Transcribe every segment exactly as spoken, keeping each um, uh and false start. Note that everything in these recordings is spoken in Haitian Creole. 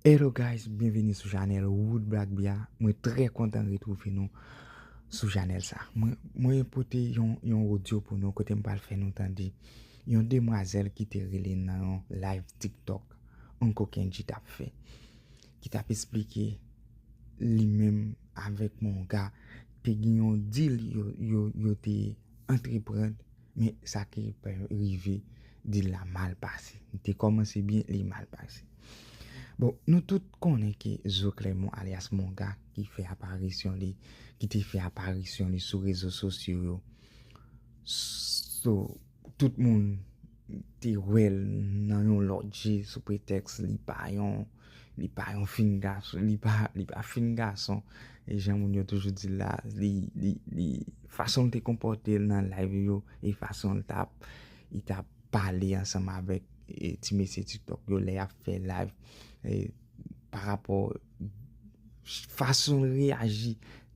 Hello guys, byenvini sou chanèl Wood Black Bia. Mwen trè kontan retwouve nou sou chanèl sa. Mwen, mwen pote yon, yon odyo pou nou kote m pral fè nou tande yon demwazèl ki te rele nan yon live TikTok Uncle Kendji t ap fè, ki t ap esplike li menm avèk Monga te gen yon deal yo, yo, yo te antreprann, men sa ki rive, deal la mal pase. Li te kòmanse byen, li mal pase. Bon, nou tout konnen ke Zo Clermont alyas Monga ki fè aparisyon li, ki te fè aparisyon li sou rezo sosyo yo. So, tout moun te wè l nan yon lòt je sou pretèks li pa yon, li pa yon fin gason, li pa, li pa fin gason. E jan moun yo toujou di l la, li, li, li, fason l te konpòte l nan live yo, e fason l t ap, li t ap pale ansanm avèk, e, ti mesye TikTok yo lè y ap fè live, e, pa rapò fason l reyaji,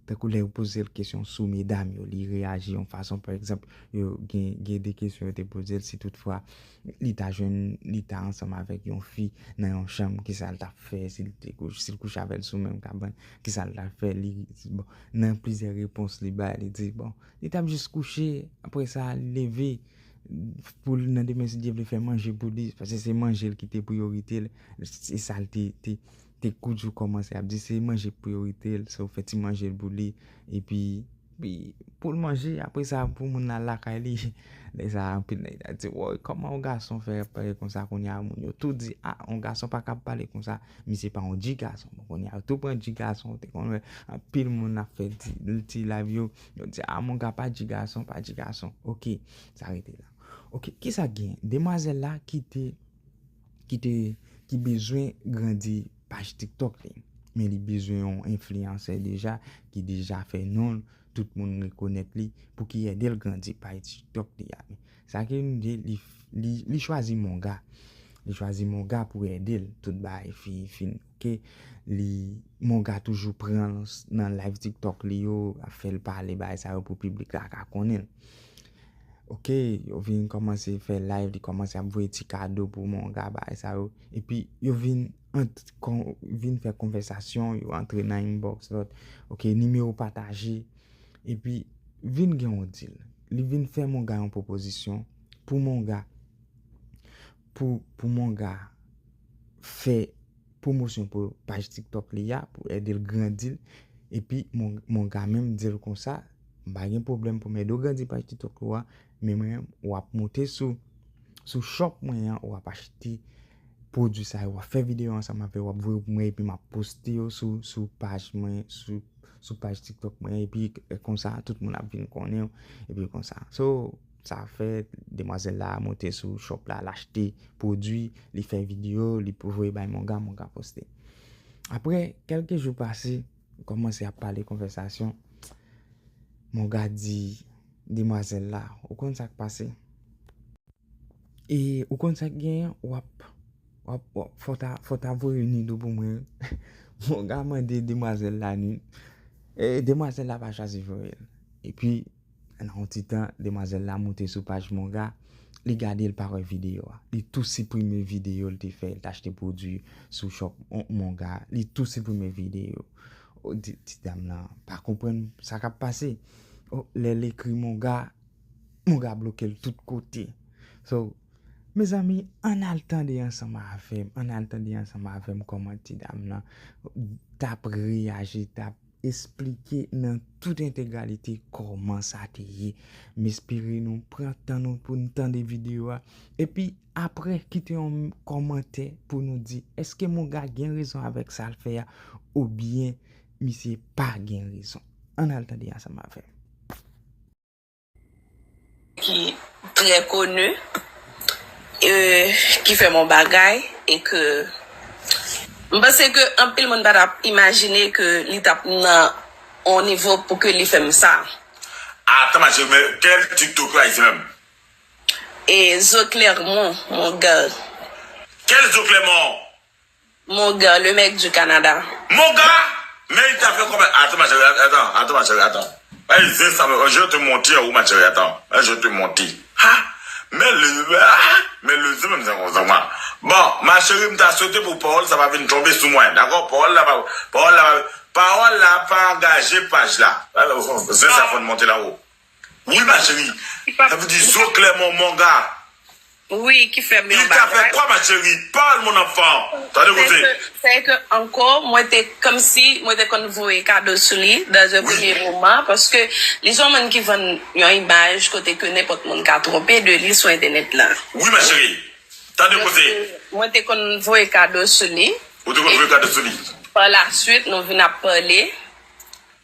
tankou lè yo poze l kesyon sou medam yo, li reyaji yon fason, pa egzanp, yo gen, gen de kesyon yo te poze l, si toutfwa li ta jwenn, li ta ansanm avèk yon fi nan yon chanm, kisa l t ap fè, si l te kouche, si l kouche avè l sou menm kabann, kisa l t ap fè, li, bon, nan plizyè repons li bay, li di, bon, li t ap jis kouche, apre sa, li leve, pou l nan demen, si Dye vle, fè manje pou li, paske se manje l ki te priyorite l, se sa l te, te, te toujou kòmanse ap di, se manje priyorite l, so fè ti manje l pou li, epi, epi pou l manje, apre sa, pou moun nan lakay li, lè sa, anpil nèg ta di, woy, kòman yon gason fè pale konsa kounye a, moun yo tou di, a, yon gason pa kab pale konsa, misye pa yon dji gason, bon, kounye a, yo tou pran dji gason, ou te konn wè, anpil moun ap fè ti, ti live yo, yo di, a, Monga pa dji gason, pa dji gason, oke, sa rete la. Oke, kisa k genyen? Demwazèl la ki te, ki te, ki bezwen grandi paj TikTok li. Men li bezwen yon enfliyansè deja, ki deja fè non l, tout moun rekonèt li, pou ki ede l grandi paj TikTok li a. Sa ki vle di, li, li, li chwazi Monga. Li chwazi Monga pou ede l, tout bagay fi, fin, oke. Li, Monga toujou pran l nan live TikTok li yo, ap fè l pale bagay sa yo pou piblik la ka konnen l. Oke, yo vin kòmanse fè live, li kòmanse ap voye ti kado pou Monga, bagay sa yo. Epi yo vin ant, kon, vin fè konvèsasyon, yo antre nan inbox lòt. Oke, nimewo pataje. Epi vin gen yon deal. Li vin fè Monga yon pwopozisyon pou Monga, pou, pou Monga fè pwomosyon pou paj TikTok li a, pou ede l grandi l. Epi Mon-, Monga menm di l konsa, m pa gen pwoblèm pou m ede w grandi paj TikTok ou a, men mwen, w ap moute sou, sou shop mwen an, w ap achte pwodui sa yo, w ap fè videyo ansanm avè w, w ap voye pou mwen, epi m ap poste yo sou, sou paj mwen, sou, sou paj TikTok mwen, epi, e, konsa, tout moun ap vin konnen w, epi konsa. So, sa fè, demwazèl la monte sou shop la, l achte pwodui, li fè videyo, li pou voye bay Monga, Monga poste. Apre, kèlke jou pase, kòmanse ap pale konvèsasyon, Monga di demwazèl la, ou konn sa k pase? E ou konn sa k genyen, w ap, w ap, w ap, fò ta, fò ta voye nude pou mwen. Monga mande demwazèl la nude. E demwazèl la pa chwazi voye l. Epi, nan yon ti tan, demwazèl la moute sou paj Monga. Li gade, l pa wè videyo a. Li tou siprime videyo l te fè, l t achte pwodui sou shop Monga. Li tou siprime videyo. O, ti, ti dam nan pa konprann sa k ap pase. O, lè l ekri Monga, Monga bloke l tout kote. So, mezanmi, ann al tande ansanm avè m, ann al tande ansanm avè m kòman ti dam nan t ap reyaji, t ap esplike nan tout entegralite kòman sa te ye. M espere nou pran tan nou pou n tande videyo a. Epi, apre, kite yon kòmantè pou nou di, èske Monga gen rezon avèk sa l fè a, oubyen misye pa gen rezon? Ann al tande ansanm avè m. Ki trè koni, e, ki fè m yon bagay, e ke m panse ke anpil moun pa t ap imajine ke li t ap nan yon nivo pou ke li fè m sa. Attends, ma chérie, mais quel TikTok là, ici même? E Zo Clermont, Monga. Quel Zo Clermont? Monga, le mec du Canada. Monga? Mais il t'a fait comment? Attends, ma chérie, attends, attends, ma chérie, attends. Hey, je vais te mentir, ou, ma chérie, attends. Hey, je vais te mentir. Ha? Men le, men le, menm sa konsa mwen. Bon, ma chérie, m ta swete pou pawòl sa pa vin tonbe sou mwen, dakò? Pawòl la pa, pawòl la pa, pawòl la pa angaje paj la. Se sa fò n monte la wo. Wi, ma chérie. Sa vle di zo klè mon monga. Wi, ki fè m yon bagay. Il t'a fait quoi, ma chérie? Parle, mon enfant. Tande koze. Se ke ankò, mwen te kòmsi mwen te konn voye kado sou li dans un premier moment, paske li se yon moun ki vann yon imaj kote ke nenpòt moun ka twonpe de li sou entènèt la. Wi, ma chérie. Tande koze. Mwen te konn voye kado sou li. Ou te konn voye kado sou li. Par la suite, nou vin ap pale.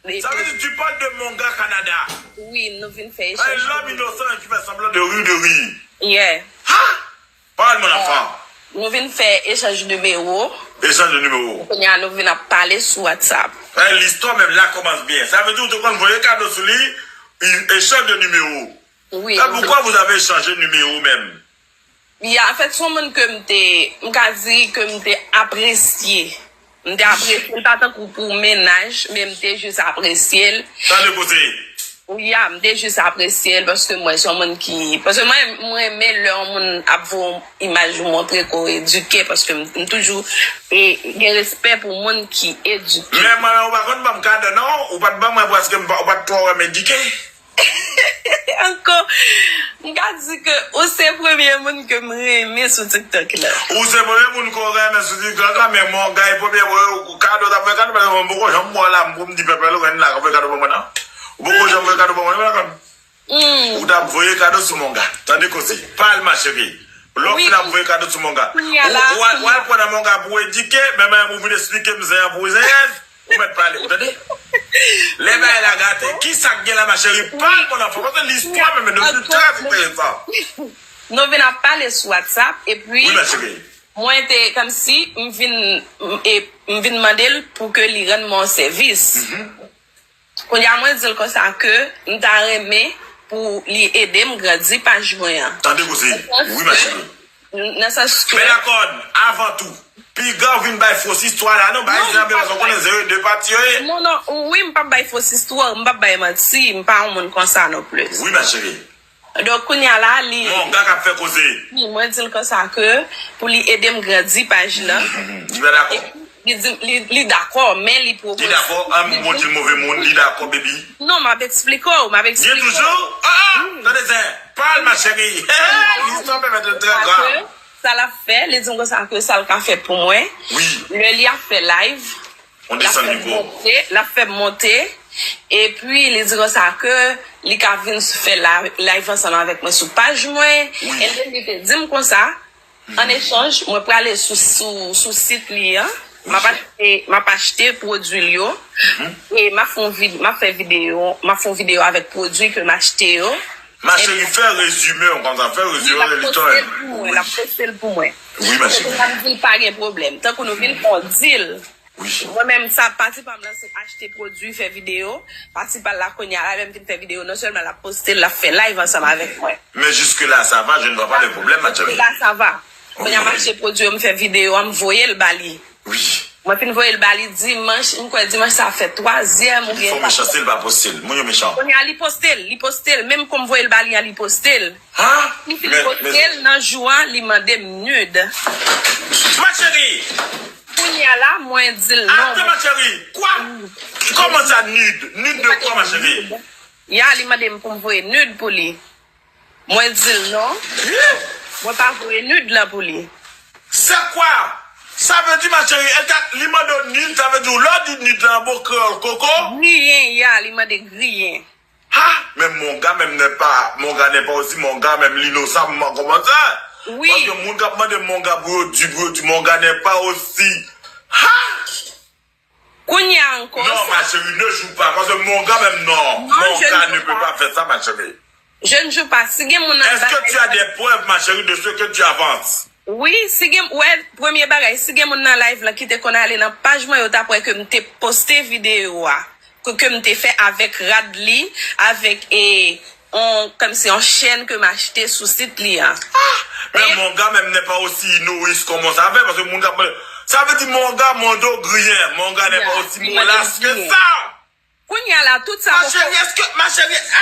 Sa vle di, tu parles de Monga Canada. Wi, nou vin fè echanj. Un homme innocent qui fait semblant de rire, de rire. Yeah. Ha! Parle, mon enfant. Nou vin fè echanj nimewo. Echanj de nimewo. Kounye a nou vin ap pale sou WhatsApp. Hey, l'histoire même là commence bien. Sa vle di ou te konn voye kado sou li, echanj de nimewo. Wi. Sa poukwa vous avez échangé numéro menm? Ya, anfèt, se yon moun ke m te, m ka di ke m te apresye. M te apresye l pa tankou pou mennaj, men m te jis apresye l. Tande koze. Ya, m te jis apresye l paske mwen se yon moun ki, paske mwen, m renmen lè yon moun ap voye yon imaj ou montre ke w edike, paske m, m toujou e, gen respè pou moun ki edike. Men mwen, ou pa konn ban m kado, non? Ou pa t ban mwen paske m pa, ou pa t twò wè m edike. Ankò, m ka di ke ou se premye moun ke m renmen sou TikTok la. Ou se premye moun ke w renmen sou TikTok la, men mwen w gaye premye mwen kado t ap fè kado, paske mwen poko janm wè w la pou m di pèpè l ou renn la k ap fè kado ban mwen nan. Ou poko janm fè kado ban mwen nan. Ou t ap voye kado sou monga. Tande koze. Pale ma chérie. Lè w fin ap voye kado sou monga. Ou al pran nan monga pou w edike, men menm ou vin esplike m zen an pou zenyèz. Ou mèt pale, ou tande? Lè bagay la gate, kisa k gen la ma chérie? Pale mon enfant, paske listwa menm e devni trè enteresan. Nou vin ap pale sou WhatsApp epi mwen te kòmsi m vin m vin mande l pou ke li rann mwen yon sèvis. Kounye a mwen di l konsa ke m ta renmen pou li ede m grandi paj mwen an. Tande koze, wi ma chérie. Nan sans ke. Bèlakòn, avan tou, piga w vin bay fos istwa la non, bay zanmi paske w konnen se de pati yo ye. Non, non, wi, m p ap bay fos istwa, m p ap bay manti, m pa yon moun konsa non plis. Wi, ma chérie. Donk, kounye a la, li. Monga k ap fè koze. Wi, mwen di l konsa ke pou li ede m grandi paj lan. Li pa dakò. Li di, li, li dakò, men li pwopoze. Li dakò, an m bon di l move moun, li dakò, baby. Non, m ap eksplike w, m ap eksplike w. Gen toujou? Ah, ah, tande zen, pale ma chérie. Listwa pèmèt l trè grav. Sa l ap fè, li di m konsa ke sa l ka fè pou mwen. Wi. Lè li ap fè live, l ap fè m monte, l ap fè m monte. Epi, li di konsa ke li ka vin fè live ansanm avèk mwen sou paj mwen. Wi. And then, li te di m konsa, An echanj, mwen prale sou, sou, sou sit li an. M ap achte, m ap achte pwodui l yo. E m ap fè yon vid, m ap fè videyo, m ap fè yon videyo avèk pwodui ke m achte yo. Ma chérie, fè rezime w konsa, fè rezime w. Li poste l pou mwen, l ap poste l pou mwen. Wi, ma chérie. Kounye a m di l pa gen pwoblèm. Tankou nou vin fè yon deal. Mwen menm, sa, pati pa m lan se achte pwodui, fè videyo. Pati pa l la kounye a la, lè m fin fè videyo, non sèlman l ap poste l, l ap fè live ansanm avèk mwen. Men jiske la sa va, je ne vois pas le problème, ma chérie. Jiske la sa va. Kounye a m achte pwodui yo, m fè videyo a, m voye l ba li. Mwen fin voye l ba li dimanch, m kwè dimanch sa fè twa zè, m oubyen. Li fè w mechanste, l pa poste l. Moun yo mechan. Kounye a li poste l, li poste l. Menm kon m voye l ba li a, li poste l. Li fin poste l nan jou a, li mande m nude. Ma chérie! Kounye a la, mwen di l non. Attends ma chérie, quoi? Comment ça nude? Nude de quoi ma chérie? Ya, li mande m pou m voye nude pou li. Mwen di l non. Mwen pa voye nude lan pou li. C'est quoi? Sa vle di ma chérie, li mande w nude, sa vle di w lè w di nude lan an bon kreyòl koko? Griyen, ya, li mande griyen. Ha! Men monga menm n'est pas, monga n'est pas aussi monga menm li nosan m kòmanse. Wi. Paske moun k ap mande monga pou yo di, pou yo di monga n'est pas aussi. Ha! Kounye a ankò. Non, ma chérie, ne joue pas, paske monga menm non. Monga ne peut pas faire ça, ma chérie. Je ne joue pas. Si gen moun nan. Est-ce que tu as des preuves, ma chérie, de ce que tu avances? Wi, si gen, wè, premye bagay, si gen moun nan live lan ki te konn ale nan paj mwen, yo t ap wè ke m te poste videyo a, ke, ke m te fè avèk rad li, avèk, e, on, kòmsi on chèn ke m achte sou sit li an. Men monga menm n'est pas aussi nourice comme on savait, paske moun k ap, sa vle di monga mande w griyen, monga n'est pas aussi molas que ça. Kounye a la, tout sa poko. Ma chérie, est-ce que, ma chérie, ah,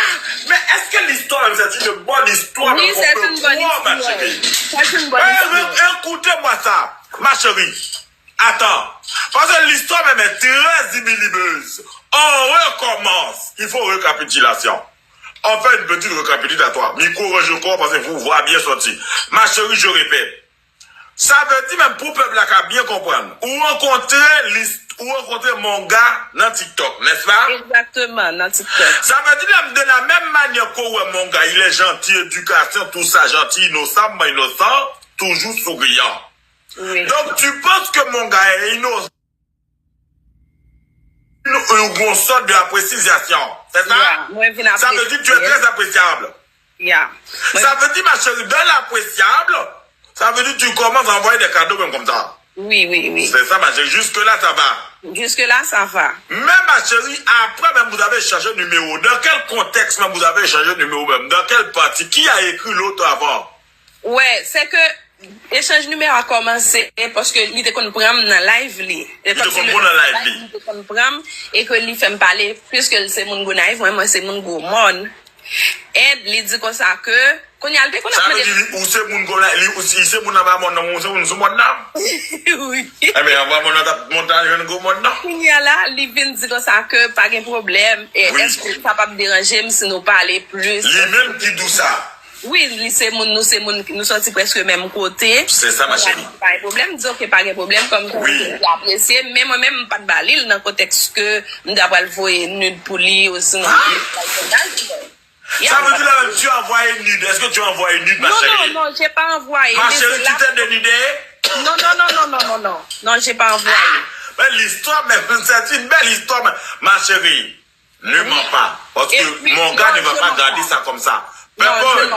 mais est-ce que l'histoire, même, c'est une bonne histoire, même, qu'on peut croire, ma chérie? Oui, c'est une bonne histoire. C'est une bonne histoire. Eh, écoutez-moi ça, ma chérie. Attends. Parce que l'histoire même est très imilibeuse. On recommence. Il faut récapitulation. On fait une petite récapitulatoire. Micro range kò, paske pou vwa byen sòti. Ma chérie, je répète. Sa vle di menm pou pèp la ka byen konprann. Ou rankontre lis-, ou rankontre Monga nan TikTok, n'est-ce pas? Exactement, nan TikTok. Ça veut dire, de la même manière qu'on voit Monga, il est gentil, éducation, tout ça, gentil, innocent, innocent, toujours souriant. Oui. Donc, tu penses que Monga est innocent? Ou gon sòt de apresizasyon, c'est ça? Yeah, mwen vin apresye. Ça veut dire que tu es très appréciable. Yeah. Ça veut dire, ma chérie, dans l'appréciable, ça veut dire que tu commences à envoyer des cadeaux même comme ça. Oui, oui, oui. C'est ça, ma chérie. Jusque-là, ça va. Jusque-là, ça va. Mais, ma chérie, après, même, vous avez échangé de numéro. Dans quel contexte, même, vous avez échangé de numéro, même? Dans quelle partie? Qui a écrit l'autre avant? Ouais, c'est que Echanj nimewo a kòmanse paske li te konn pran m nan live li. Li te konn pran w nan live li. Li te konn pran m e ke li fè m pale, piske l se moun Gonayiv, mwen, mwen se moun Gwo Mòn. And li di konsa ke, kounye a, li te konn ap mande m. Sa vle di, ou se moun Gonayiv, li, ou, li se moun anba mòn nan, ou se moun sou mòn nan? Wi. Ebyen, anba mòn nan t ap monte al jwenn Gwo Mòn nan? Kounye a la, li vin di konsa ke pa gen pwoblèm, e èske sa p ap deranje m si nou pale plis? Li menm ki di w sa? Wi, li se moun, nou se moun, nou sòti prèske menm kote. Se sa, ma chérie. Pa gen pwoblèm, m di, oke, pa gen pwoblèm, kòm li apresye, men mwen menm, m pa t ba li l nan kontèks ke m ta pral voye nude pou li, osinon pou li bay mennaj mwen. Sa vle di la menm, tu as envoyé nude. Est-ce que tu as envoyé nude, ma chérie? Non, non, non, j'ai pas envoyé. Ma chérie, tu t'es dénudée? Non, non, non, non, non, non, non. Non, j'ai pas envoyé. Belle histoire, mais c'est une belle histoire, ma, ma chérie. Ne mens pas, parce que mon gars ne va pas garder ça comme ça. Purple,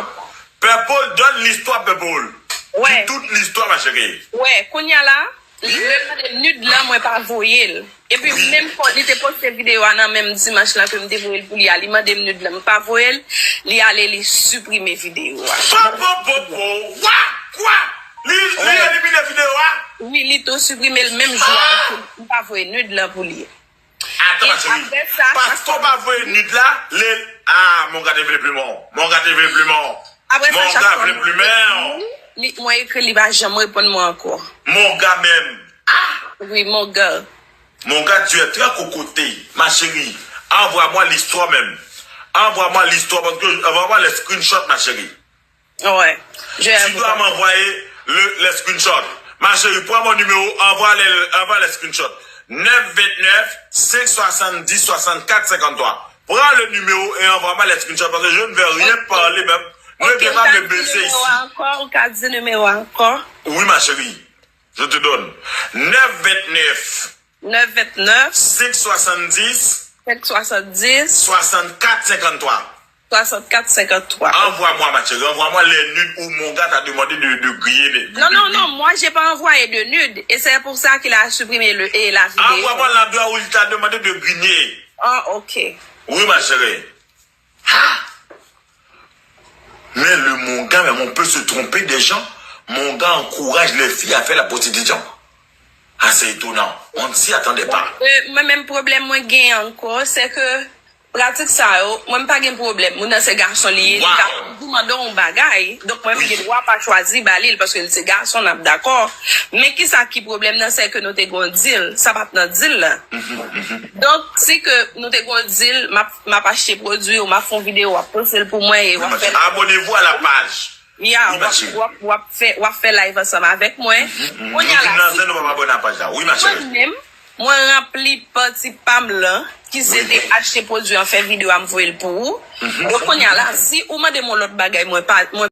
Purple, donne l'histoire, Purple. Dis toute l'histoire, ma chérie. Wè, kounye a la, li mande m nude lan, mwen pa voye l. Epi menm fò li te poste videyo a nan menm dimanch lan ke m te voye l pou li a, li mande m nude lan, m pa voye l, li ale li siprime videyo a. Po, po, po, po, wa, kwa? Li, li elimine videyo a? Wi, li tou siprime l menm jou a, paske m pa voye nude lan pou li. Atan, ma chérie. Paske w pa voye nude la, lè, ah, mon gars te vle plumen w. Mon gars te vle plumen w. Apre sa, chak fwa mwen ekri li, mwen ekri li, li pa janm reponn mwen ankò. Mon gars menm. Ah! Wi, mon gars. Mon gars, tu es très cocoté, ma chérie. Envoie-moi l'histoire même. Envoie-moi l'histoire, parce que, envoie-moi les screenshots, ma chérie. Ouais. Je vais vous envoyer. Tu dois m'envoyer le, les screenshots. Ma chérie, prends mon numéro, envoie les, envoie les screenshots. Neuf vingt-neuf, cinq soixante-dix, soixante-quatre, cinquante-trois. Prends le numéro et envoie-moi les screenshots parce que je ne vais rien parler même. Ne viens pas me blesser ici. Ok, ou ka di nimewo a ankò, ou ka di nimewo a ankò. Oui, ma chérie, je te donne. Neuf vingt-neuf, Neuf vingt-neuf, cinq soixante-dix, cinq soixante-dix, soixante-quatre cinquante-trois. Soixante-quatre cinquante-trois. Envoie-moi, ma chérie, envoie-moi les nudes où mon gars t'a demandé de, de griller. Non, non, non, moi, j'ai pas envoyé de nudes. Et c'est pour ça qu'il a supprimé le, et la vidéo. Envoie-moi l'endroit où il t'a demandé de griller. Ah, ok. Oui, ma chérie. Ah! Mais le mon gars, même on peut se tromper des gens. Mon gars encourage les filles à faire la prostitution. Ah, c'est étonnant. On ne s'y attendait pas. Euh, mwen menm pwoblèm mwen gen ankò, se ke pratik sa yo, mwen m pa gen pwoblèm. Moun nan se gason li ye, li ka di mande yon bagay. Donk mwen m gen dwa pa chwazi ba li l paske l se gason, n ap dakò. Men kisa ki pwoblèm nan, se ke nou te gen yon deal, sa pa t nan deal la. Donk, si ke nou te gen yon deal, m ap, m ap achte pwodui ou m ap fè yon videyo, w ap poste l pou mwen e w ap fè. Abonnez-vous à la page. Ya, w ap, w ap, w ap fè, w ap fè live ansanm avèk mwen. Kounye a la, si mwen menm, mwen ranpli pati pa m lan, ki se te achte pwodui an, fè videyo a, m voye l pou ou. Donk, kounye a la, si ou mande m yon lòt bagay, mwen pa, mwen